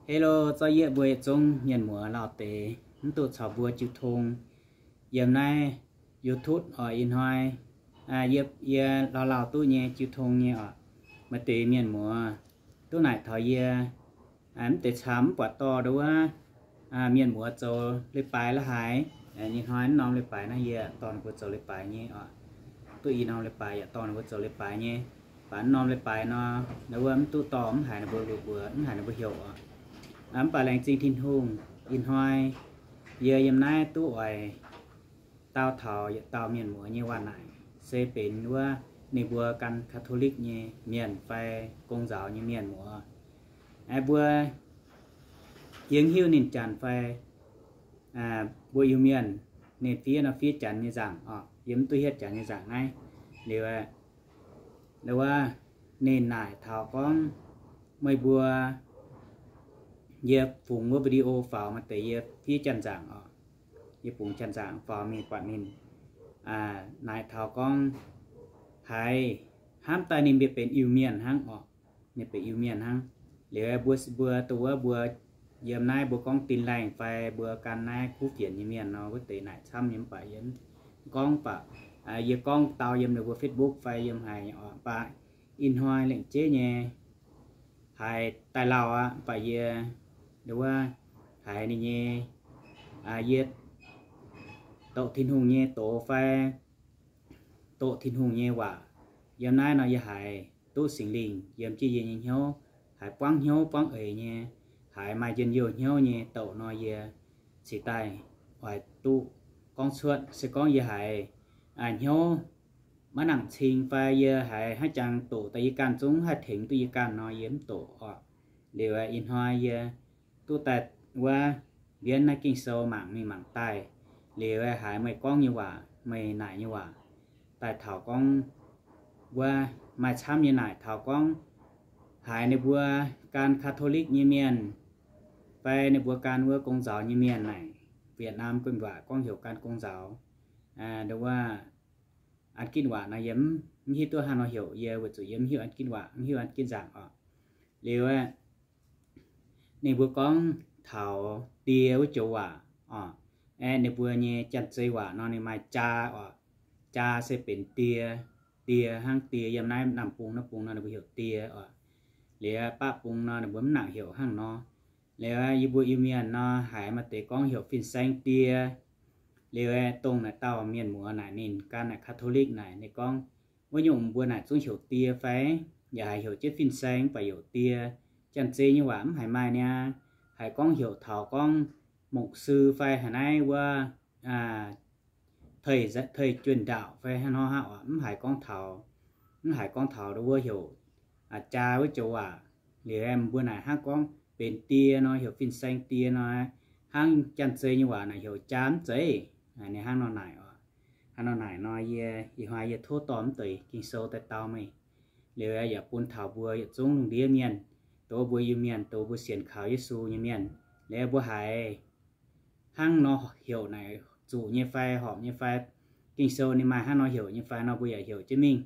Hello, zorqv yie mbuo yietc zungv mienh muoz lauh deix mv duqv caux mbuo jiu tong yiem naaiv YouTube oc. Ih hnoi yie, yie lauh lauh duqv nyei jiu tong nyei oc. Maaih deix mienh muoz duqv naaic taux yie mv deix camv mv buatc dorh nduov wuov mienh muoz zoux leiz-baaix la'haaix. Ih hnoi mv norm leiz-baaix naaiv yie dorh ninh mbuo zoux leiz-baaix nyei oc. Duqv i norm leiz-baaix yaac dorh ninh mbuo zoux leiz-baaix nyei. Baac mv norm leiz-baaix nor, nduov wuov mv duqv dorh, mv haiz ninh mbuo luoqc mbuox, mv haiz ninh mbuo heuc oc. Mv baac laengz zingh Tin-Hungh, ih hnoi yie yiem naaiv duqv oix dau taux yietc dauh mienh muoz nyei waac naaic, se benx wuov ninh mbuo gan Catholic nyei mienh fai gong nzaaux nyei mienh muoz. Mbuo yie mv hiuv ninh Janx fai mbuo Iu-Mienh, ninh fiev nor fiev Janx nyei nzaangc oc. Yie mv duqv hietv Janx nyei nzaangc naaiv. Liuz, wuov, ninh naaic taux gorngv meih mbuo, yie fungx wuov video faaux maaih deix yie fiev Janx nzaangc oc. Yie fungx Janx nzaangc faaux mingh buatc ninh naaic taux gorngv haiz hnamv daaih ninh mbuo benx Iu-Mienh hnangv oc. Ninh benx Iu-Mienh hnangv. Liuz mbuo, mbuo dongh wuov mbuo yiem naaiv mbuo gorngv Tin-Laengh fai mbuo gan naaiv kuv fienx nyei mienh nor, wuov deix naaic camv nyei mv baac yie gorngv baac, yie gorngv dau yiem ninh mbuo Facebook fai yiem haaix oc. Mv baac ih hnoi lengc jeiv nyei haiz daaih lauh aqv. Mv baac yie, nduov wuov, haiz ninh nyei, yie doqc Tin-Hungh nyei doz fai doqc Tin-Hungh nyei waac. Yiem naaiv nor yie haiz duqv Singx Lingh yiem jienv yie nyei hnyouv, haiz buangv hnyouv buangv eix nyei, haiz maaih njien-youh hnyouv nyei douc nor yie cingx daaih oix duqv gorngv cuotv. Se gorngv yie haiz hnyouv maiv nangc cing fai yie haiz haaix jangx doqc daaih yie ganh zungv haih tengx duqv yie ganh nor yie mv doqc oc. Liuz ih hnoi yie duqv daaih wuov mbienv naaiv Ging-Sou mangc mingh mangc daaih. Liuz haiz meih gorngv nyei waac, meih naaic nyei waac daaih taux gorngv wuov maaih camv nyei naaic taux gorngv haiz ninh mbuo gan Catholic nyei mienh fai ninh mbuo gan wuov gong nzauz nyei mienh naaic, Vietnam gu'nguaaic gorngv heuc gan gong nzauz. Nduov wuov, an ginv waac nor yie mv hiuv duqv haaix nor heuc yie, weic zuqc yie mv hiuv an ginv waac, mv hiuv an ginv nzaangc oc. Liuz ninh mbuo gorngv taux die wuov joux waac oc. Aeqv, ninh mbuo nyei janx-zei waac nor ninh maaih jaa oc. Jaa se benx die, die hnangv. Die yiem naaiv Namh Bung naaiv bung nor ninh mbuo heuc die oc. Liuz baqv bung nor ninh mbuo mv nangc heuc hnangv nor. Liuz yie mbuo Iu-Mienh nor haiz maaih deix gorngv heuc fin-saeng die. Liuz dongh naaic dauh mienh muoz naaic ninh gan naaic Catholic naaic ninh gorngv, wuov nyungc mbuo naaic zungv heuc die fai? Yaac haiz heuc jienv fin-saeng, mv baac heuc die. Janx-zei nyei waac mv haiz maaih niaa. Haiz gorngv heuc taux gorngv mục sư fai haaix naaiv wuov, tey, tey truyền đạo fai hnangv nor hnangv oc. Mv haiz gorngv taux, mv haiz gorngv taux wuov heuc jaa wuov joux waac. Liuz mbuo naaic hnangv gorngv benx die nor heuc fin-saeng die nor, hnangv janx-zei nyei waac naaic heuc jaa mv zeiz. Ninh hnangv nor naaic oc. Hnangv nor naaic nor yie ih hnoi yie tov dorh mv deix Ging-Sou daaih dau meih. Liuz yaac bun taux mbuo yietc zungv lungh ndiev mienh, dongh mbuo Iu-Mienh, dongh mbuo sienx kaux Yesu nyei mienh. Liuz mbuo haiz hnangv nor heuc naaic zuqc nyei fai horpc nyei fai, Ging-Sou ninh maaih hnangv nor heuc nyei fai nor mbuo yaac heuc jienv mingh.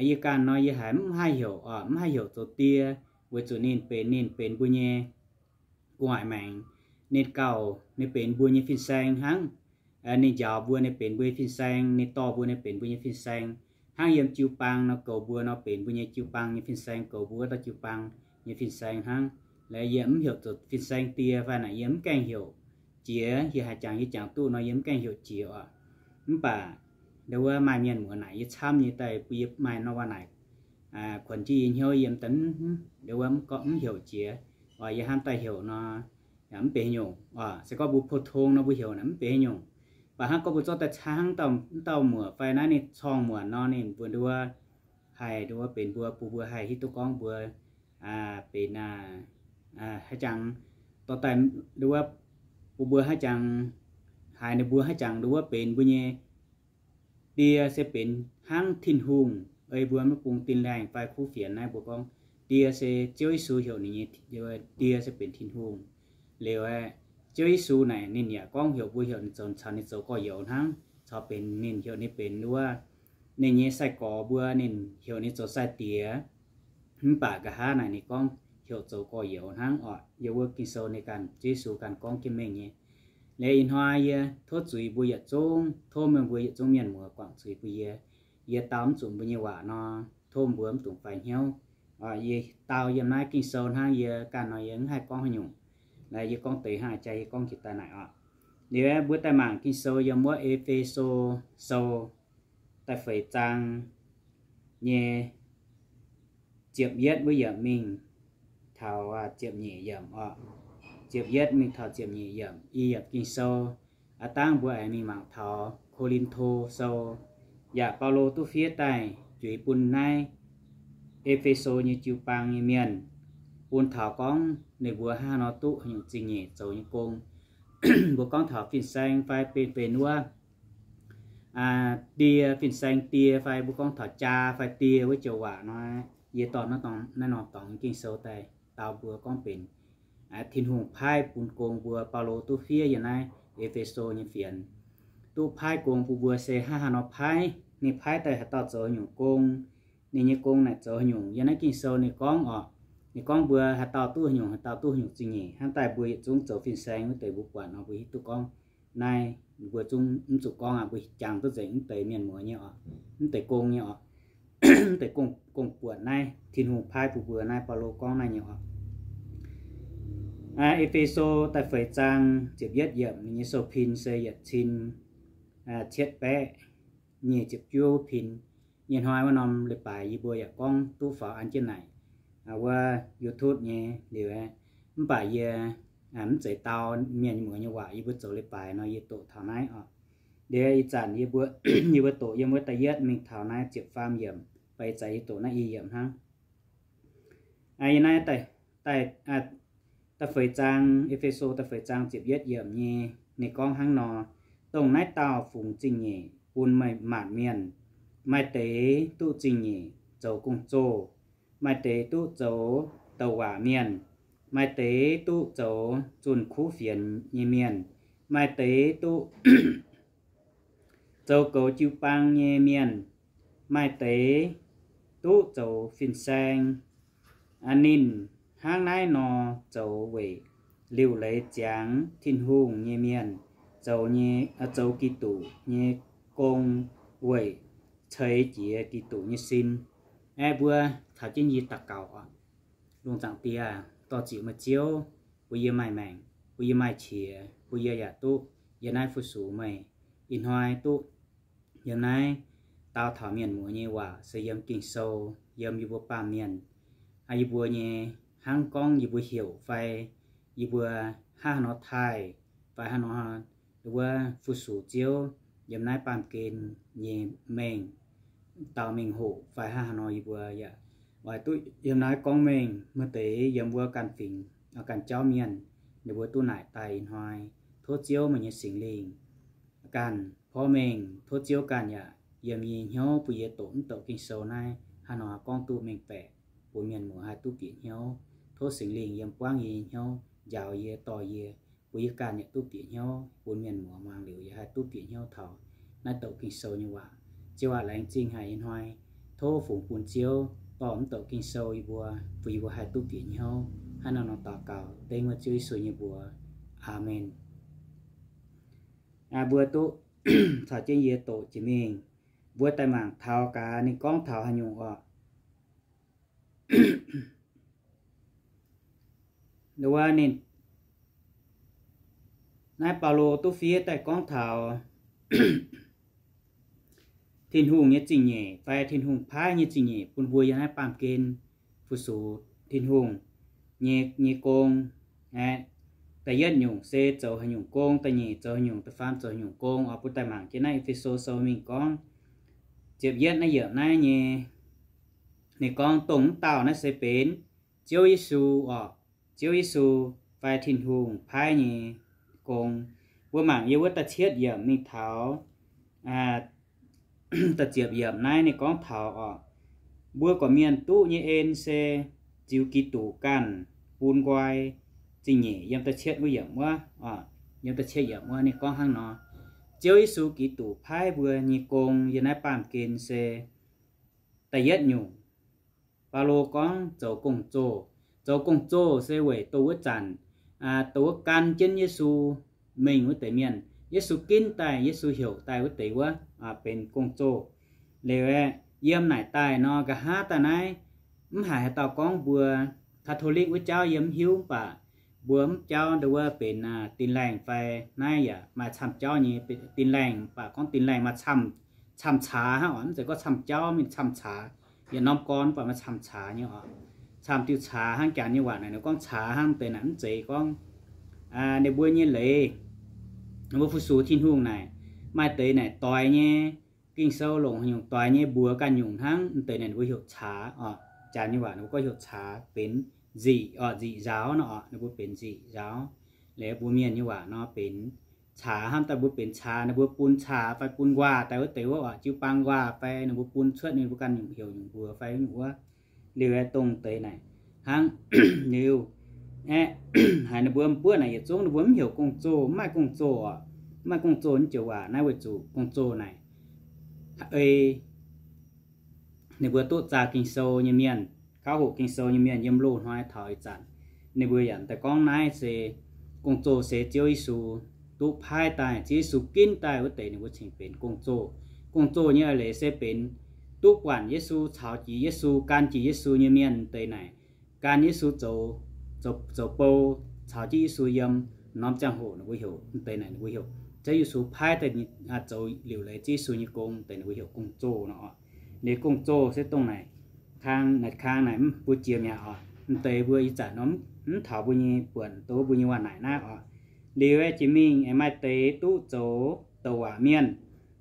Yie ganh nor yie haiz mv haih heuc oc, mv haih heuc zoux die, weic zuqc ninh benx, ninh benx mbuo nyei gu'nguaaic maengc. Ninh gauh, ninh benx mbuo nyei fin-saeng hnangv. Ninh njaaux mbuo ninh benx mbuo nyei fin-saeng, ninh dorh mbuo ninh benx mbuo nyei fin-saeng. Hnangv yiem jiu-baang nor goux mbuo nor benx mbuo nyei jiu-baang nyei fin-saeng, goux mbuo wuov dauh jiu-baang nyei fin-saeng hnangv. Laaix yie mv heuc zoux fin-saeng die fai naaic yie mv gaengh heuc jiex. Yie haaix jangx yie jangx duqv nor yie mv gaengh heuc jiex oc. Mv baac nduov wuov maaih mienh muoz naaic yie camv nyei daaih bun yie maaih nor waac naaic kuonx jienv yie hnyouv yiem daaih, nduov wuov mv gorngv mv heuc jiex. Oc, yie hnamv daaih heuc nor yaac mv benx haaix nyungc oc. Se gorngv mbuo pou-tong nor mbuo heuc naaic mv benx haaix nyungc. Mv baac hnangv gorngv mbuo zorqv daaih caa hnangv dauh, mv dauh muoc fai naaiv ninh corng muonc nor ninh mbuo nduov haih nduov benx mbuo, bun mbuo haih hiuv duqv gorngv mbuo benx haaix jangx dorh daaih nduov, bun mbuo haaix jangx, haiz ninh mbuo haaix jangx nduov benx mbuo nyei die se benx hnangv Tin-Hungh. Ei mbuo maiv bung Tin-Laengh fai kuv fienx naaiv mbuo gorngv die se Ziouv Yesu heuc ninh nyei die se benx Tin-Hungh. Liuz aeqv, Ziouv Yesu naaic ninh yaac gorngv heuc mbuo heuc ninh zoux caux ninh zoux gorx-youz hnangv, caux benx ninh heuc ninh benx wuov ninh nyei sai-gorx mbuo, ninh heuc ninh zoux sai-diex. Mv baac nqa'haav naaic ninh gorngv heuc zoux gorx-youz hnangv oc. Yiem wuov Ging-Sou ninh ganh, Yesu ganh gorngv jienv mengh nyei. Liuz ih hnoi yie tov zuiz mbuo yietc zungv, tov meih mbuo yietc zungv mienh muoz guangc zuiz bun yie. Yie dau mv zuqc mbuo nyei waac nor, tov mbuo mv dungx faix hnyouv. Yie dau yiem naaiv Ging-Sou hnangv, yie ganh nor yie mv haih gorngv haaix nyungc. Naaiv yie gorngv deix hnangv jaa, yie gorngv jiex daaih naaic oc. Liuz mbuo daaih mangc Ging-Sou yiem wuov E^fe^so Sou da'feix zaang nyei ziepc yietv wuov yiemc mingh taux ziepc nyeic yiemc oc. Ziepc yietv mingh taux ziepc nyeic yiemc, i yiemc Ging-Sou. Aav dangh mbuo aengx mingh mangc taux Ko^lin^to Sou, yaac Baulo duqv fiev daaih juix bun naaiv E^fe^so nyei jiu-baang nyei mienh, bun taux gorngv ninh mbuo hnangv haaix nor duqv haaix nyungc zingh nyeic zoux nyei gong. Mbuo gorngv taux fin-saeng fai benx benx wuov die, fin-saeng die fai mbuo gorngv taux jaa fai die wuov joux waac nor, yie dorh naaiv norm dorngx Ging-Sou daaih dau mbuo gorngv benx Tin-Hungh paaiv bun gong mbuo. Baulo duqv fiev yiem naaiv E^fe^so nyei fienx, duqv paaiv gong bun mbuo se hnangv haaix nor paaiv. Ninh paaiv daaih haaix dauh zoux haaix nyungc gong, ninh nyei gong naaic zoux haaix nyungc. Yiem naaiv Ging-Sou ninh gorngv oc, ninh gorngv mbuo haaix dauh duqv haaix nyungc, haaix dauh duqv haaix nyungc zingh nyeic. Hnangv daaih mbuo yietc zungv zoux fin-saeng wuov deix mbuo buatc nor mbuo hiuv duqv gorngv naaiv, mbuo zungv mv zuqc gorngv aqv, mbuo jangx duqv nzengc mv deix mienh muoz nyei oc, mv deix gong nyei oc, mv deix gong-buonc naaiv Tin-Hungh paaiv bun mbuo naaiv, Baulo gorngv naaiv nyei oc. E^fe^so da'feix zaang ziepc yietv yiemc, ninh nyei sou pin se yietc cin cietv baeqv nyic ziepc juov pin. Nyei hnoi wuov norm leiz-baaix yie mbuo yaac gorngv duqv faaux an jienv naaic wuov YouTube nyei liuz, mv baac yie mv zeiz dau mienh muoz nyei waac, yie mbuo zoux leiz-baaix nor yie doqc taux naaiv oc. Liuz ih zanc yie mbuo, yie mbuo doqc yiem wuov da'yietv mingh taux naaiv ziepc faam yiemc, baac ih zanc yie doqc naaiv i yiemc hnangv. Yie naaiv da'feix zaang, E^fe^so da'feix zaang ziepc yietv yiemc nyei, ninh gorngv hnangv nor, dongh naaiv dauh fungx zingh nyeic bun meih maanc mienh. Maaih deix duqv zingh nyeic zoux gong-zoh, maaih deix duqv zoux douc waac mienh, maaih deix duqv zoux zunh kuv fienx nyei mienh, maaih deix duqv zoux goux jiu-baang nyei mienh, maaih deix duqv zoux fin-saeng. Ninh hnangv naaiv nor zoux weic liuc leiz ziangx Tin-Hungh nyei mienh zoux nyei, zoux Giduc nyei gong weic ceix jiez Giduc nyei sin. Aeqv, mbuo taux jienv yie daux gaux oc. Lungh zaangc Diex, dor-ziec meih Ziouv, bun yie maaih maengc, bun yie maaih qiex, bun yie yaac duqv yiem naaiv fu-sux meih. Ih hnoi duqv yiem naaiv dau taux mienh muoz nyei waac se yiem Ging-Sou, yiem yie mbuo baamh mienh, yie mbuo nyei hnangv gorngv yie mbuo heuc fai yie mbuo hnangv haaix nor taaih fai hnangv haaix nor wuov fu-sux Ziouv yiem naaiv baamh gen nyei mengh, dau mengh hoc fai hnangv haaix nor yie mbuo yaac oix duqv yiem naaiv gorngv mengh. Maaih deix yiem wuov ganh fingx, ganh jauv mienh, ninh mbuo duqv naaic daaih ih hnoi. Tov Ziouv meih nyei Singx Lingh ganh porv mengh, tov Ziouv ganh yaac yiem yie hnyouv bun yie doqc mv doqc Ging-Sou naaiv hnangv haaix nor gorngv duqv mengh baeqc bun mienh muoz haih duqv bieqc hnyouv. Tov Singx Lingh yiem buangv yie nyei hnyouv, njaaux yie, dorh yie, bun yie ganh yaac duqv bieqc hnyouv, bun mienh muoz muangx liuz yaac haih duqv bieqc hnyouv taux naaiv doqc Ging-Sou nyei waac. Ziouv aac, laengz zingh haic ih hnoi. Tov fungx bun Ziouv dorh mv doqc Ging-Sou yie mbuo, bun yie mbuo haih duqv bieqc hnyouv. Hnangv naaiv nor daux gaux dengv wuov Ziouv Yesu nyei mbuox. Aamen. Mbuo duqv caux jienv yie doqc jiex mingh. Mbuo daaih mangc taux gaax ninh gorngv taux haaix nyungc oc. Wuov ninh, naaiv Baulo duqv fiev daaih gorngv taux Tin-Hungh nyei zingh nyeic fai Tin-Hungh paaiv nyei zingh nyeic bun mbuo yiem naaiv baamh gen fu-sux Tin-Hungh nyei, nyei gong. Da'yietv nyungc se zoux haaix nyungc gong, da'nyeic zoux haaix nyungc, da'faam zoux haaix nyungc gong oc. Bun daaih mangc jienv naaiv E^fe^so Sou mingh gorngv ziepc yietv naaiv yiemc naaiv nyei, ninh gorngv dongh mv dauh naaiv se benx Ziouv Yesu oc. Ziouv Yesu fai Tin-Hungh paaiv nyei gong. Mbuo mangc yiem wuov da'cietv yiemc mingh taux da'ziepc yiemc naaiv ninh gorngv taux oc, mbuo gorqv-mienh duqv nyei en se ziux Giduc ganh bun nqoi zingh nyeic. Yiem da'cietv wuov yiemc wuov, yiem da'cietv yiemc wuov ninh gorngv hnangv nor, Ziouv Yesu Giduc paaiv mbuo nyei gong yiem naaiv baamh gen se da'yietv nyungc. Baulo gorngv zoux gong-zoh. zoux gong-zoh se weic dongh wuov zanc, dongh wuov gan jienv Yesu mingh wuov deix mienh, Yesu ginv daaih, Yesu heuc daaih wuov deix wuov, benx gong-zoh. Liuz aeqv, yiem naaic daaih nor, nqa'haav daaih naaiv, mv haiz haaix dauh gorngv mbuo Catholic wuov jauv yie mv hiuv, mv baac mbuo mv jauv ndo wuov benx Tin-Laengh fai naaiv yaac maaih camv jauv nyei Tin-Laengh, mv baac gorngv Tin-Laengh maaih camv, camv caax hnangv oc. Mv zeiz gorngv camv jauv mingh camv caax, yietc norm gorn mv baac maaih camv caax nyei oc. Camv diuh caax hnangv, janx nyei waac naaic ninh gorngv caax hnangv, deix naaic mv zeiz gorngv ninh mbuo nyei leiz, mbuo fu-sux Tin-Hungh naaic, maaih deix naaic doix nyei, Ging-Sou longc nyungc doix nyei mbuox ganh nyungc hnangv, mv deix naaic ninh mbuo heuc caax oc. Janx nyei waac ninh mbuo gorngv heuc caax benx nziqc oc, nziqc nzaaux nor oc, ninh mbuo benx nziqc nzaaux. Liuz mbuo mienh nyei waac nor benx caax hnangv, daaih mbuo benx caax, ninh mbuo bun caax fai bun nquaah daaih wuov deix wuov oc, jiu-baang nquaah fai ninh mbuo bun cuotv ninh mbuo ganh nyungc heuc nyungc mbuox fai nyungc wuov. Liuz aeqv, dongh deix naaic hnangv liuz aeqv, haiz ninh mbuo mbuov naaic yietc zungv ninh mbuo mv heuc gong-zoh, mv maaih gong-zoh oc. Mv maaih gong-zoh naaiv joux waac naaiv weic zuqc gong-zoh naaic ei ninh mbuo duqv zaah Ging-Sou nyei mienh, kauv hoqc Ging-Sou nyei mienh yiem loz-hnoi taux ih zanc, ninh mbuo yaac daaih gorngv naaiv se gong-zoh se Ziouv Yesu duqv paaiv daaih, Ziouv Yesu ginv daaih wuov deix ninh mbuo cingx benx gong-zoh. Gong-zoh nyei eix leiz se benx duqv buatc Yesu, caux jiex Yesu, gan jiex Yesu nyei mienh deix naaic, gan Yesu zoux, zoux bou, caux jienv Yesu yiem norm ziangh hoc ninh mbuo heuc deix naaic ninh mbuo heuc Ziouv Yesu paaiv daaih zoux liuc leiz Ziouv Yesu nyei gong deix ninh mbuo heuc gong-zoh nor oc. Liuz gong-zoh se dongh naaic kang, naaic kang naaic mv buo jiex mi'aqv oc. Mv deix mbuo ih zanc nor mv taux mbuo nyei buonc, dongh mbuo nyei waac naaic naaiv oc. Liuz aeqv, jiex mingh aengx maaih deix duqv zoux douc waac mienh.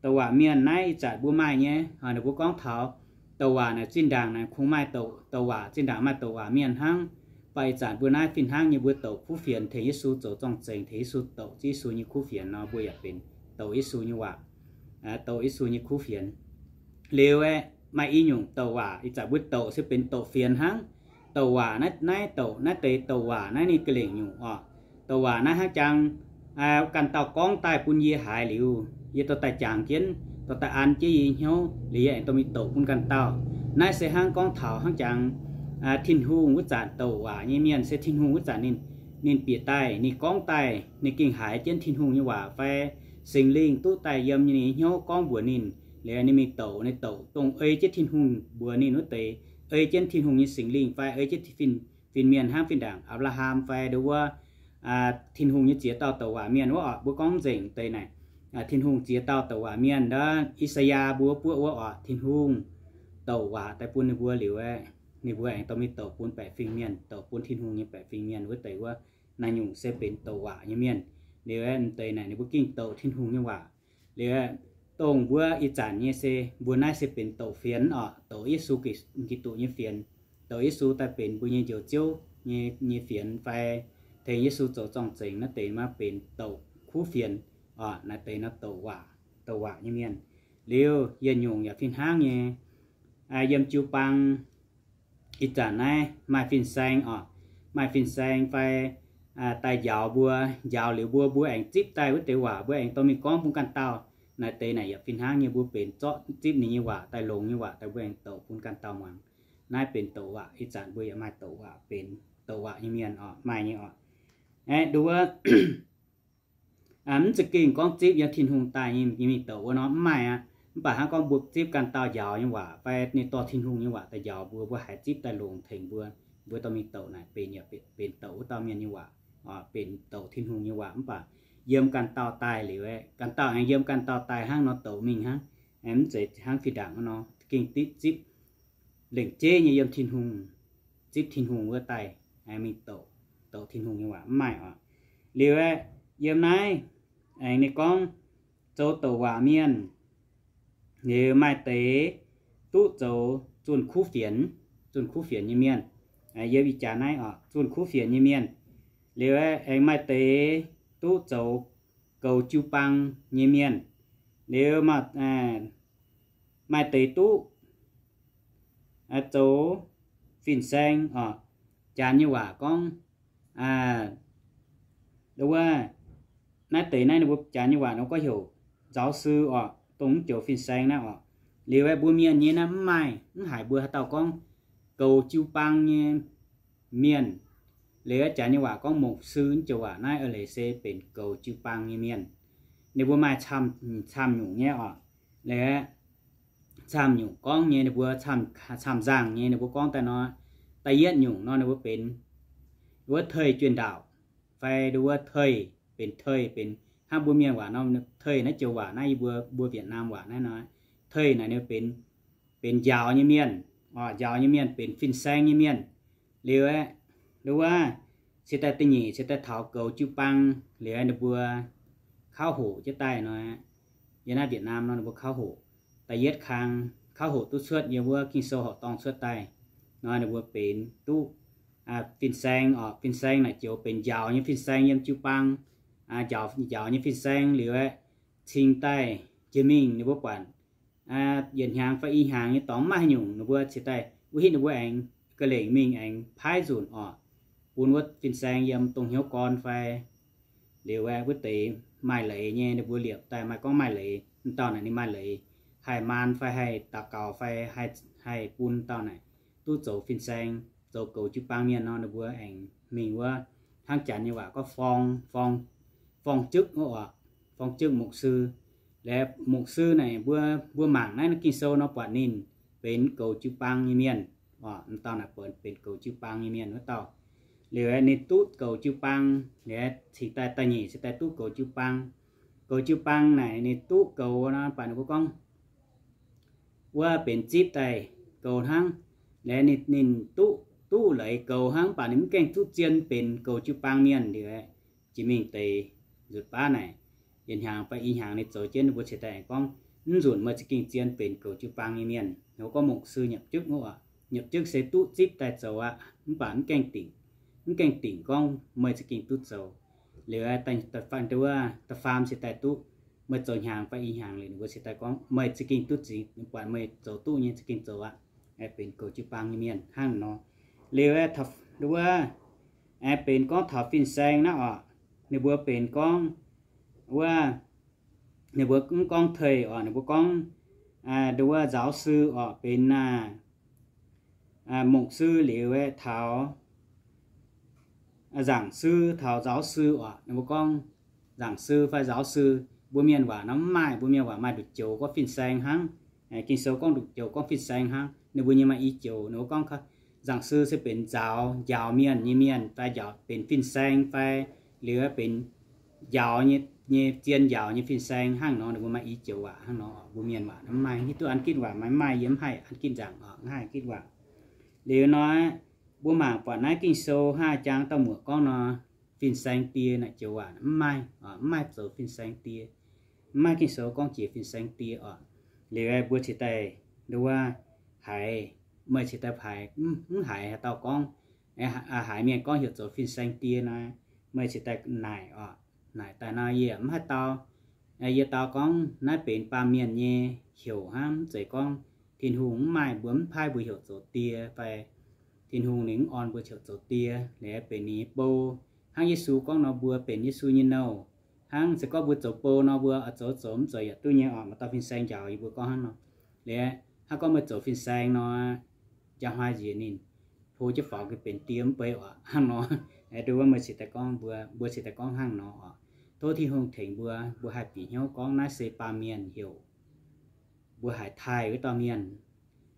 Douc waac mienh naaiv ih zanc mbuo maaih nyei, ninh mbuo gorngv taux douc waac naaic zinh ndaangc naaic kungx maaih douc, douc waac zinh ndaangc maaih douc waac mienh hnangv. Mv baac ih zanc mbuo naaiv fih hnangv nyei mbuo douc kuv fienx tengx Yesu zoux zorng-zengx, tengx Yesu douc Ziouv Yesu nyei kuv fienx nor, mbuo yaac benx douc Yesu nyei waac, douc Yesu nyei kuv fienx. Liuz aeqv, maaih i nyungc douc waac ih zanc mbuo douc se benx douc fienx hnangv. Douc waac naaiv, naaiv douc, naaiv deix douc waac naaiv ninh ga'lengc nyungc oc. Douc waac naaiv hnangv jang ganh dauh gorngv daaih bun yie haiz liuz, yie dorh daaih jangx jienv, dorh daaih an jienv yie hnyouv liuz, yie aengx dorh mingh douc bun ganh dauh. Naaiv se hnangv gorngv taux hnangv jangx Tin-Hungh wuov zanc douc waac nyei mienh se Tin-Hungh wuov zanc ninh, ninh bieqc daaih, ninh gorngv daaih, ninh gengh haiz jienv Tin-Hungh nyei waac fai Singx Lingh duqv daaih yiem ninh nyei hnyouv gorngv mbuox ninh, liuz ninh mingh douc, ninh douc dongh ei jienv Tin-Hungh mbuox ninh wuov deix, ei jienv Tin-Hungh nyei Singx Lingh fai ei jienv fin, fin-mienh hnangv fih ndaangc Apc^laa^ham fai ndo wuov Tin-Hungh nyei ziex dauh douc waac mienh wuov oc. Mbuo gorngv nzengc deix naaic, Tin-Hungh ziex dauh douc waac mienh, ndov I^saa^yaa mbuo buoqv wuov oc, Tin-Hungh douc waac daaih bun ninh mbuo liuz aeqv, ninh mbuo aengx dorh mingh douc bun baeqc fing-mienh, douc bun Tin-Hungh nyei baeqc fing-mienh wuov deix wuov. Naaiv nyungc se benx douc waac nyei mienh. Liuz aeqv, deix naaic ninh mbuo gengh douc Tin-Hungh nyei waac. Liuz aeqv, dongh mbuo ih zanc nyei se mbuo naaiv se benx douc fienx oc, douc Yesu Giduc nyei fienx, douc Yesu daaih benx mbuo nyei Njoux Ziouv nyei, nyei fienx fai tengx Yesu zoux zorng-zengx naaiv deix maiv benx douc kuv fienx oc. Naaiv deix nor douc waac, douc waac nyei mienh. Liuz yietc nyungc yaac fih hnangv nyei, yiem jiu-baang ih zanc naaiv maaih fin-saeng oc, maaih fin-saeng fai daaih njaaux mbuo, njaaux liuz mbuo, mbuo aengx zipv daaih wuov deix waac mbuo aengx dorh mingh gorngv bun ganh dauh. Naaiv deix naaic yaac fih hnangv nyei, mbuo benx zorqv zipv ninh nyei waac daaih, longx nyei waac daaih mbuo aengx douc bun ganh dauh muangx. Naaiv benx douc waac, ih zanc mbuo yaac maaih douc waac benx douc waac nyei mienh oc, maaih nyei oc. Aeqv, nduov mv za'gengh gorngv zipv yiem Tin-Hungh daaih nyei mingh douc wuov nor mv maaih aqv. Mv baac hnangv gorngv mbuo zipv ganh dauh njaaux nyei waac fai ninh dorh Tin-Hungh nyei waac daaih njaaux mbuo, mbuo haiz zipv daaih longx tengx mbuo, mbuo dorh mingh douc naaic benx, benx douc wuov dauh mienh nyei waac, benx douc Tin-Hungh nyei waac. Mv baac yiem ganh dauh daaih liuz aeqv, ganh dauh aengx yiem ganh dauh daaih hnangv nor douc mingh hnangv, mv zeiz hnangv fih ndaangc wuov nor gengh zipv, zipv lengc jeiv nyei yiem Tin-Hungh, zipv Tin-Hungh wuov daaih mingh douc, douc Tin-Hungh nyei waac mv maaih oc. Liuz aeqv, yiem naaiv aengx ninh gorngv zoux douc waac mienh, liuz maaih deix duqv zoux zunh kuv fienx, zunh kuv fienx nyei mienh. Yiem ih jaax naaiv oc, zunh kuv fienx nyei mienh. Liuz aengx maaih deix duqv zoux goux jiu-baang nyei mienh. Liuz maaih deix duqv zoux fin-saeng oc. Janx nyei waac gorngv, wuov, naaiv deix naaiv ninh mbuo janx nyei waac nor gorngv heuc giáo sư oc, dongh mv joux fin-saeng naaiv oc. Liuz aeqv, mbuo mienh nyei naaiv mv maaih, mv haiz mbuo haaix dauh gorngv goux jiu-baang nyei, mienh. Liuz aeqv, janx nyei waac gorngv mục sư, joux waac naaiv eix leiz se benx goux jiu-baang nyei mienh. Ninh mbuo maaih camv-nyungc nyei oc. Liuz aeqv, camv-nyungc gorngv nyei ninh mbuo, camv-nzangc nyei ninh mbuo gorngv daaih nor, da'yietv nyungc nor ninh mbuo benx wuov tei juonh ndaauc, fai nduov tei, benx tei, benx hnangv mbuo mienh waac nor, tei naaiv joux waac naaiv yie mbuo, mbuo Việt Nam waac naaiv nor, tei naaic ninh benx, benx njaaux nyei mienh, njaaux nyei mienh, benx fin-saeng nyei mienh. Liuz aeqv, nduov, cingx daaih da'nyeic cingx daaih taux goux jiu-baang. Liuz ninh mbuo kauv hoqc jienv daaih nor, yiem naaiv Việt Nam nor ninh mbuo kauv hoqc. Da'yietv kang kauv hoqc duqv cuotv yiem wuov Ging-Sou horqc dorngh cuotv daaih nor, ninh mbuo benx duqv fin-saeng oc. Fin-saeng naaic joux benx njaaux nyei fin-saeng yiem jiu-baang, njaaux nyei fin-saeng. Liuz aeqv, cingx daaih jiex mingh ninh mbuo buatc yietc hnyangx fai i hnyangx nyei dorngx maiv haaix nyungc, ninh mbuo cingx daaih wuov hitv ninh mbuo aengx ga'lengc mingh aengx paaiv nzunc oc, bun wuov fin-saeng yiem dongh hnyouv gorn fai. Liuz aeqv, wuov deix maaih leiz nyei ninh mbuo liepc daaih maaih gorngv maaih leiz, m'dauh naaic ninh maaih leiz, haih maan fai haih daux gaux fai haih bun dauh naaic duqv zoux fin-saeng, zoux goux jiu-baang mienh nor, ninh mbuo aengx mingh wuov, hnangv janx nyei waac gorngv forng, forng, forng chức oc, forng chức mục sư. Liuz mục sư naaic mbuo, mbuo mangc naaiv Ging-Sou nor buatc ninh benx goux jiu-baang nyei mienh oc. M'dauh naaic benx goux jiu-baang nyei mienh wuov dauh. Liuz ninh duqv goux jiu-baang, liuz cingx daaih da'nyeic cingx daaih duqv goux jiu-baang. Goux jiu-baang naaic ninh duqv goux nor, mv baac ninh mbuo gorngv wuov benx zipv daaih goux hnangv. Liuz ninh, ninh duqv, duqv leiz goux hnangv, mv baac ninh mv gaengh duqv zien benx goux jiu-baang mienh. Liuz jiex mingh deix nzunc baav naaic, yietc hnyangx fai i hnyangx ninh zoux jienv, ninh mbuo cingx daaih gorngv, mv nzunc meih za'gengh zien benx goux jiu-baang nyei mienh. Ninh mbuo gorngv mục sư nhập chức oc, nhập chức se duqv zipv daaih zoux aqv, mv baac mv gaengh dingc, mv gaengh dingc gorngv meih za'gengh duqv zoux. Liuz da'faam cingx daaih duqv, meih zoux hnyangx fai i hnyangx liuz ninh mbuo cingx daaih gorngv meih za'gengh duqv zipv, buatc meih zoux duqv nyei za'gengh zoux aqv, benx goux jiu-baang nyei mienh hnangv nor. Liuz wuov, benx gorngv taux fin-saeng naaiv oc, ninh mbuo benx gorngv wuov, ninh mbuo mv gorngv tei oc, ninh mbuo gorngv nduov giáo sư oc, benx mục sư liuz aeqv taux giảng sư taux giáo sư oc. Ninh mbuo gorngv giảng sư fai giáo sư, mbuo mienh waac nor mv maaih, mbuo mienh waac maaih nduqc joux gorngv fin-saeng hnangv. Ging-Sou gorngv nduqc joux gorngv fin-saeng hnangv. Ninh mbuo nyei maaih i joux, ninh mbuo gorngv giảng sư se benx njaaux, njaaux mienh nyei mienh, fai njaaux benx fin-saeng fai liuz benx njaaux nyei, nyei zien njaaux nyei fin-saeng hnangv nor. Ninh mbuo maaih i joux waac hnangv nor. Mbuo mienh waac mv maaih. Hiuv duqv an ginv waac maiv maaih, yie mv haih an ginv nzaangc oc, mv haih ginv waac. Liuz nor, mbuo mangc buatc naaiv Ging-Sou haaix jangx dauh muoc gorngv nor, fin-saeng die naaic joux waac mv maaih, mv maaih zoux fin-saeng die. Mv maaih Ging-Sou gorngv jiex fin-saeng die oc. Liuz mbuo cingx daaih nduov haiz, meih cingx daaih haiz, mv haiz haaix dauh gorngv, haiz mienh gorngv heuc zoux fin-saeng die nor, meih cingx daaih naaic oc. Naaic daaih nor yie mv haih dau, yie dau gorngv naaiv benx baamh mienh nyei heuc hnangv, mv zeiz gorngv Tin-Hungh mv maaih mbuo, mv paaiv mbuo heuc zoux die fai Tin-Hungh ninh mv orn mbuo heuc zoux die. Liuz benx ninh nyei bou, hnangv Yesu gorngv nor mbuo benx Yesu nyei nouh. Hnangv se gorngv mbuo zoux bou nor mbuo oix zoux zoux mv zoux yaac duqv nyei oc. Maaih dauh fin-saeng njaaux yie mbuo gorngv hnangv nor. Liuz hnangv gorngv meih zoux fin-saeng nor, njang hnoi njiec ninh hlo jienv faaux gengh benx die mv bei oc, hnangv nor. Nduov meih cingx daaih gorngv mbuo, mbuo cingx daaih gorngv hnangv nor oc. Tov Tin-Hungh tengx mbuo, mbuo haih bieqc hnyouv gorngv naaiv se baamh mienh heuc mbuo haiz taaih wuov dauh mienh.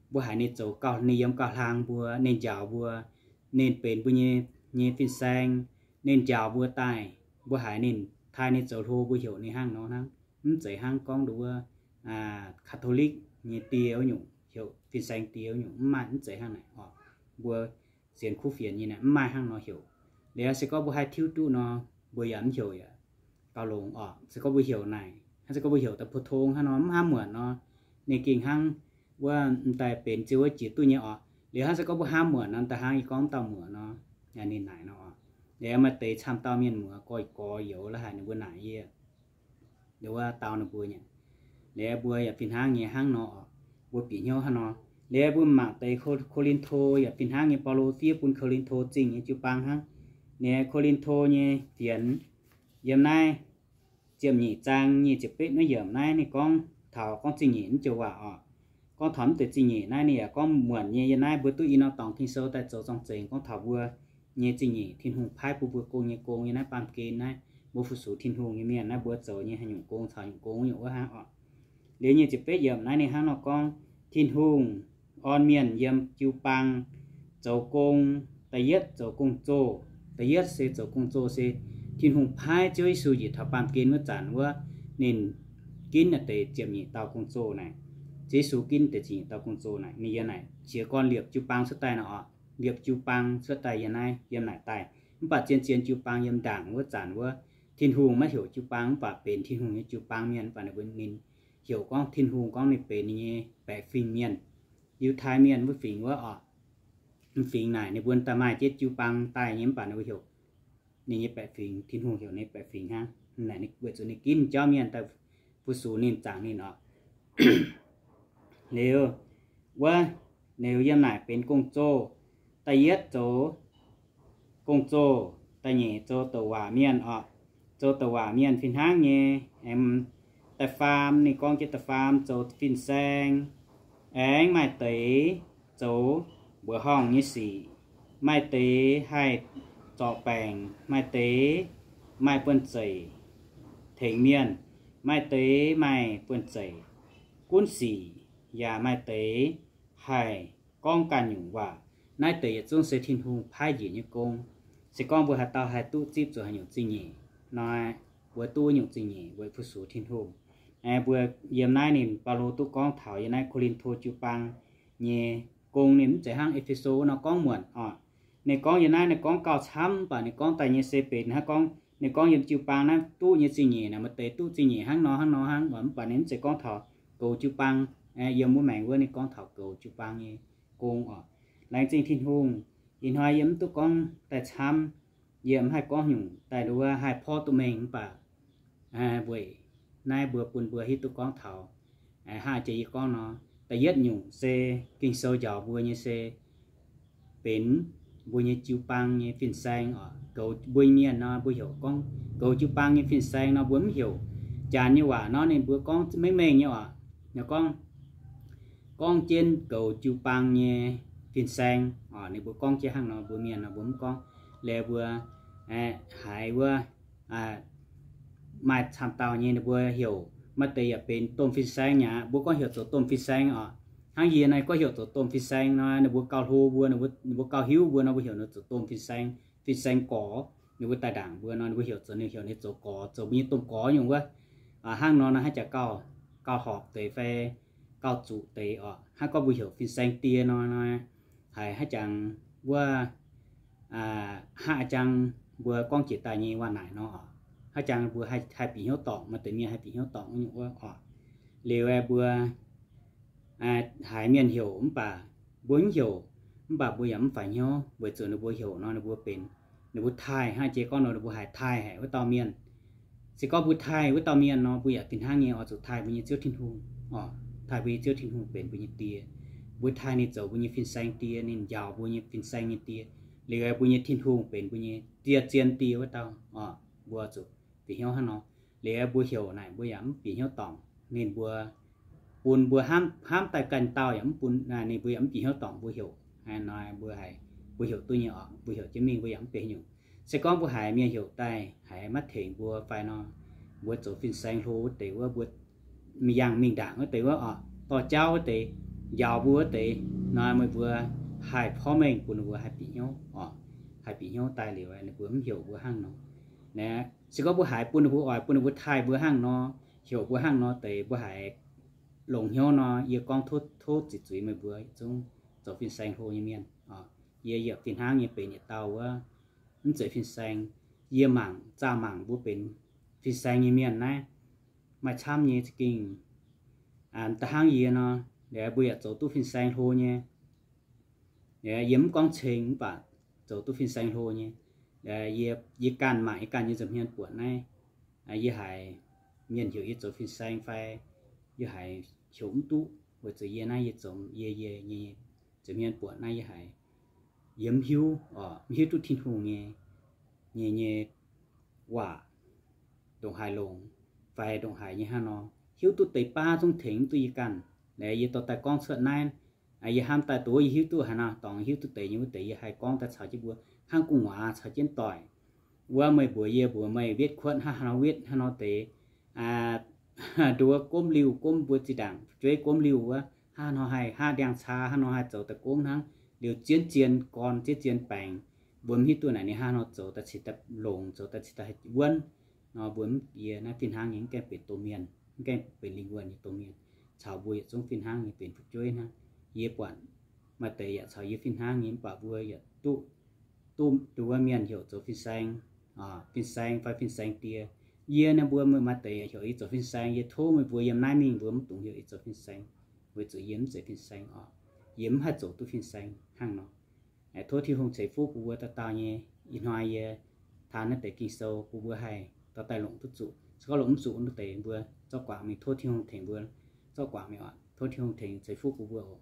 Mbuo haiz ninh zoux gauh, ninh yiem gauh hlang mbuo, ninh njaaux mbuo, ninh benx mbuo nyei, nyei fin-saeng, ninh njaaux mbuo daaih, mbuo haiz ninh taaih ninh zoux hlo mbuo heuc ninh hnangv nor hnangv. Mv zeiz hnangv gorngv nduov Catholic nyei die wuov nyungc, heuc fin-saeng die wuov nyungc, mv maaih, mv zeiz hnangv naaic oc. Mbuo sienx kuv fienx nyei naaic mv maaih hnangv nor heuc. Liuz se gorngv mbuo haih tiuv duqv nor, mbuo yaac mv heuc yaac gauh longx oc. Se gorngv mbuo heuc naaic, hnangv se gorngv mbuo heuc daaih 普通 hnangv nor, mv hnamv muonc nor, ninh gengh hnangv wuov m'daaih benx ziouc wuov jiex duqv nyei oc. Liuz hnangv se gorngv mbuo hnamv muonc nor, m'daaih hnangv yie gorngv dauh muoc nor, ninh naaic nor oc. Liuz maaih deix camv dauh mienh muoz gorx-gorx youz la'haic ninh mbuo naaic yie, liuz wuov dau ninh mbuo nyei. Liuz mbuo yaac fih hnangv nyei hnangv nor oc. Mbuo bieqc hnyouv hnangv nor. Liuz mbuo mangc deix Ko^lin^to yaac fih hnangv nyei. Baulo fiev bun Ko^lin^to Zingh nyei jiu-baang hnangv. Liuz Ko^lin^to nyei fienx yiem naaiv ziepc nyeic zaang nyic ziepc betv naaiv yiemc naaiv ninh gorngv taux gorngv zingh nyeic naaiv joux waac oc. gorngv taux mv deix zingh nyeic naaiv, ninh yaac gorngv muonc nyei. Yiem naaiv mbuo duqv i norm dorngx Ging-Sou daaih zoux zorng-zengx gorngv taux mbuo nyei zingh nyeic, Tin-Hungh paaiv bun mbuo gong nyei gong. Yiem naaiv baamh gen naaiv mbuo fu-sux Tin-Hungh nyei mienh naaiv, mbuo zoux nyei haaix nyungc gong caux nyungc gong nyungc wuov hnangv oc. Liuz nyei ziepc betv yiemc naaiv ninh hnangv nor gorngv, Tin-Hungh orn mienh yiem jiu-baang zoux gong. Da'yietv zoux gong-zoh. Da'yietv se zoux gong-zoh se Tin-Hungh paaiv Ziouv Yesu njiec taux baamh gen wuov zanc wuov, ninh ginv naaiv deix ziepc nyeic dauh gong-zoh naaic. Ziouv Yesu ginv deix ziepc nyeic dauh gong-zoh naaic, ninh yiem naaic qiex gorn liepc jiu-baang cuotv daaih nor oc. Liepc jiu-baang cuotv daaih yiem naaiv, yiem naaic daaih. Mv baac zien-zien jiu-baang yiem ndaangc wuov zanc wuov, Tin-Hungh maiv heuc jiu-baang, mv baac benx Tin-Hungh nyei jiu-baang mienh. Mv baac ninh mbuo ninh heuc gorngv Tin-Hungh gorngv ninh benx ninh nyei baeqc fingx mienh. Yiutai Mienh wuov fingx wuov oc, fingx naaic ninh mbuo daaih maaih jienv jiu-baang daaih nyei, mv baac ninh mbuo heuc ninh nyei baeqc fingx, Tin-Hungh heuc ninh baeqc fingx hnangv. Naaic ninh weic zuqc ninh ginv jauv mienh daaih fu-sux ninh, zaangc ninh oc. Liuz wuov, liuz yiem naaic benx gong-zoh. Da'yietv zoux gong-zoh, da'nyeic zoux douc waac mienh oc. Zoux douc waac mienh fih hnangv nyei. Aengx da'faam, ninh gorngv jienv da'faam zoux fin-saeng. Aengx maaih deix zoux mbuoqc horngh nyei sic, maaih deix haih zorc baengc, maaih deix maaih buonv-zeic tengx mienh, maaih deix maaih buonv-zeic gunv sic, yaac maaih deix haih gorngv ganh nyungc waac. Naaiv deix yietc zungv se Tin-Hungh paaiv njiec nyei gong. Se gorngv mbuo haaix dauh haih duqv zipv zuqc haaix nyungc zingh nyeic nor, mbuo duqv nyungc zingh nyeic weic fu-sux Tin-Hungh. Aengx mbuo yiem naaiv ninh Baulo duqv gorngv taux yiem naaiv Ko^lin^to jiu-baang nyei gong, ninh mv zeiz hnangv E^fe^so wuov nor gorngv muonc oc. Ninh gorngv yiem naaiv ninh gorngv gauh camv, mv baac ninh gorngv daaih nyei se benx hnangv gorngv ninh gorngv yiem jiu-baang naaiv duqv nyei zingh nyeic naaic, maaih deix duqv zingh nyeic hnangv nor hnangv nor hnangv oc. Mv baac ninh mv zeiz gorngv taux goux jiu-baang, yiem wuov maengx wuov ninh gorngv taux goux jiu-baang nyei gong oc. Laengz zingh Tin-Hungh, ih hnoi yie mv duqv gorngv daaih camv, yie mv haih gorngv nyungc daaih wuov haih porv duqv mengh, mv baac weic naaiv mbuo bun mbuo hiuv duqv gorngv taux hnangv jiex yie gorngv nor, da'yietv nyungc se Ging-Sou njaaux mbuo nyei se benx mbuo nyei jiu-baang nyei fin-saeng oc. Goux mbuo mienh nor mbuo heuc gorngv goux jiu-baang nyei fin-saeng nor mbuo mv heuc. Janx nyei waac nor ninh mbuo gorngv mengh mengh nyei oc. Ninh gorngv, gorngv jienv goux jiu-baang nyei fin-saeng oc. Ninh mbuo gorngv jienv hnangv nor, mbuo mienh nor mbuo mv gorngv. Liuz mbuo haiz wuov maaih camv dauh nyei ninh mbuo heuc, maaih deix yaac benx domh fin-saeng nyei aqv. Mbuo gorngv heuc zoux domh fin-saeng oc. Hnangv yie naaiv gorngv heuc zoux domh fin-saeng nor, ninh mbuo gauh hlo mbuo, ninh mbuo gauh hiuv mbuo nor, mbuo heuc ninh zoux domh fin-saeng, fin-saeng gorx. Ninh mbuo daaih ndaangc mbuo nor, ninh mbuo heuc zoux, ninh heuc ninh zoux gorx, zoux mbuo nyei domh gorx nyungc wuov. Hnangv nor nor hnangv jaax gauh, gauh horpc deix fai gauh zuqc deix oc. Hnangv gorngv mbuo heuc fin-saeng die nor, haiz hnangv jangx wuov, hnangv jangx mbuo gorngv jiex daaih nyei waac naaic nor oc. Hnangv jangx mbuo haih bieqc hnyouv dorngc, maaih deix mienh haih bieqc hnyouv dorngc nyungc wuov oc. Liuz mbuo haiz mienh heuc mv baac mbuo mv heuc, mv baac mbuo yaac mv faix hnyouv weic zuqc ninh mbuo heuc nor ninh mbuo benx, ninh mbuo taaih hnangv jiex gorngv nor ninh mbuo haiz taaih haic wuov dauh mienh. Se gorngv mbuo taaih wuov dauh mienh nor, mbuo yaac fih hnangv nyei oix zuqc taaih mbuo nyei Ziouv Tin-Hungh oc. Taaih mbuo nyei Ziouv Tin-Hungh benx mbuo nyei die. Mbuo taaih ninh zoux mbuo nyei fin-saeng die, ninh njaaux mbuo nyei fin-saeng nyei die. Liuz mbuo nyei Tin-Hungh benx mbuo nyei die, zien die wuov dauh oc. Mbuo zuqc fih hnyouv hnangv nor. Liuz mbuo heuc naaic mbuo yaac mv bieqc hnyouv dorngc. Ninh mbuo bun mbuo hnamv, hnamv daaih ganh dauh yaac mv bun, ninh mbuo yaac mv bieqc hnyouv dorngc mbuo heuc. Hnangv nor mbuo haiz, mbuo heuc duqv nyei oc. Mbuo heuc jienv mingh mbuo yaac mv benx haaix nyungc. Se gorngv mbuo haiz mienh heuc daaih haiz maiv tengx mbuo fai nor, mbuo zoux fin-saeng hlo wuov deix wuov, mbuo yangh mingh ndaangc wuov deix wuov oc, dorh jauv wuov deix, njaaux mbuo wuov deix nor, meih mbuo haih porv mengh bun ninh mbuo haih bieqc hnyouv oc. Haih bieqc hnyouv daaih liuz ninh mbuo mv heuc mbuo hnangv nor. Se gorngv mbuo haiz bun ninh mbuo oix bun ninh mbuo taaih mbuo hnangv nor, heuc mbuo hnangv nor deix, mbuo haiz longx hnyouv nor, yie gorngv tov, tov ziqc zuiz meih mbuo yietc zungv zoux fin-saeng hlo nyei mienh oc. Yie yaac fih hnangv nyei benx yietc dauh wuov mv zeiz fin-saeng. Yie mangc, zaah mangc mbuo benx fin-saeng nyei mienh naaiv maaih camv nyei za'gengh da'hnangv yie nor, mbuo yaac zoux duqv fin-saeng hlo nyei. Yie mv gorngv ceng mv baac zoux duqv fin-saeng hlo nyei. Yie, yie ganh mangc yie ganh nyei nza'hmien buonc naaiv, yie haiz mienh heuc yie zoux fin-saeng fai yie haiz heuc mv duqv weic zuqc yie naaiv yie zoux yie, yie nyei nza'hmien buonc naaiv yie haiz yie mv hiuv oc, mv hiuv duqv Tin-Hungh nyei, nyei, nyei waac ndongc haaix longx fai ndongc haaix nyei hnangv nor, hiuv duqv deix baav zungv tengx mv duqv yie ganh. Naaiv yie dorh daaih gorngv cuotv naaiv, yie hnamv daaih duqv yie hiuv duqv haaix nor dorngx hiuv duqv deix nyei wuov deix yie haih gorngv daaih caux jienv mbuo hnangv gu'nguaaz caux jienv doic. Wuov meih mbuox yie mbuox meih wetv kuotv hnangv haaix nor wetv hnangv nor deix, nduov gomv liuh, gomv mbuo zinh ndaangc fu'jueiv gomv liuh wuov, hnangv haaix nor haih haav ndiangx-caa, hnangv haaix nor haih zoux daaih gomv hnangv, liuz zien-zien gorn, zien-zien baengc, mbuo mv hiuv duqv naaic ninh hnangv haaix nor zoux daaih cingx daaih longx, zoux daaih cingx daaih wuonv nor, mbuo mv, yie naaiv fih hnangv nyei mv gaengh benx domh mienh, mv gaengh benx lingh wuonh nyei domh mienh, caux mbuo yietc zungv fih hnangv nyei benx fu'jueiv hnangv. Yie buatc maaih deix yaac caux yie fih hnangv nyei, mv baac mbuo yaac duqv, duqv nduov mienh heuc zoux fin-saeng, fin-saeng fai fin-saeng die. Yie naaiv mbuo maaih deix yaac heuc yie zoux fin-saeng. Yie tov meih mbuo yiem naaiv mingh mbuo mv dungx heuc yie zoux fin-saeng, weic zuqc yie mv zeiz fin-saeng oc. Yie mv haih zoux duqv fin-saeng hnangv nor. Tov Tin-Hungh ceix fuqv bun mbuo dauh dauh nyei. Ih hnoi yie taan naaiv deix Ging-Sou bun mbuo haih dorh daaih longc duqv zuqc. Se gorngv longc mv zuqc wuov deix mbuo zorqv guangc mingh, tov Tin-Hungh tengx mbuo zorqv guangc mingh oc. Tov Tin-Hungh tengx ceix fuqv bun mbuo oc.